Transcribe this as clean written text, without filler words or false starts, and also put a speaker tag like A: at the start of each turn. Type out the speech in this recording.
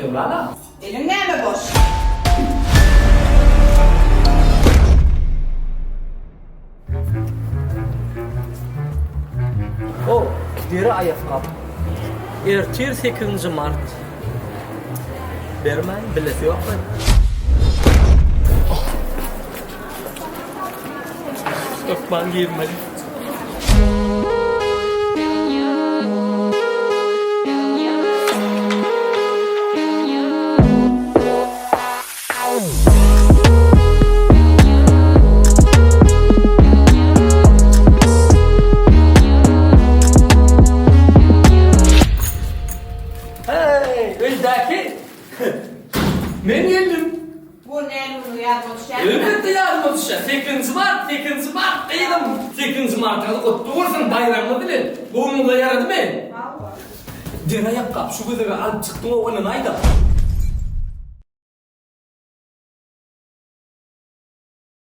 A: Eliň bala.
B: Eliň näme boş?
A: O, deri aýakgap. Ertir sekizinji mart. Bermäýin, bilesi ýok men. Hökman girmeli. Hey, öýdäki. Men geldim.
B: Bu näme günü ýadyma düşýärmi?
A: Elbetde ýadyma düşýär. Sekizinji mart, sekizinji mart gyzym. Sekizinji martyňyz gutly bolsun, baýramyňyz bilen. Göwnüňize ýaradymy?
B: Hawa.
A: Deri aýakgap şu gezeg-ä alyp çykdyň-ow indi naýda?